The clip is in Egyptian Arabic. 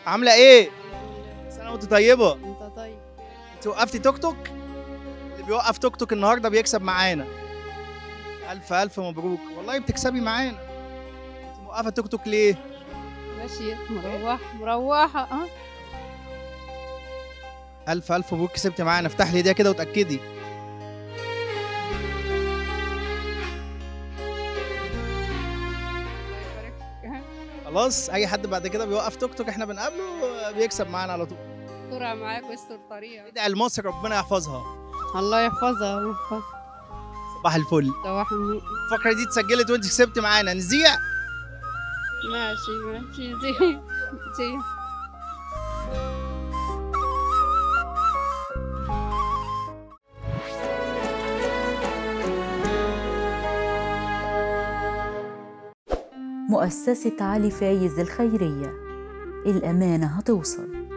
عامله ايه؟ سنة وانت طيبة. انت طيب. انت وقفتي توك توك؟ اللي بيوقف توك توك النهارده بيكسب معانا. الف الف مبروك، والله بتكسبي معانا. انت موقفه توك توك ليه؟ ماشية مروحة مروحة. الف الف مبروك، كسبتي معانا. افتح لي ايديها كده وتاكدي. خلاص، اي حد بعد كده بيوقف توك توك احنا بنقابله بيكسب معانا على طول. استرها معاك واستر طريقك. ادعي لمصر ربنا يحفظها. الله يحفظها ويحفظها. صباح الفل. صباح النور. الفقرة دي اتسجلت وانت كسبت معانا، نذيع؟ ماشي ماشي، زي زي. مؤسسة علي فايز الخيرية، الأمانة هتوصل.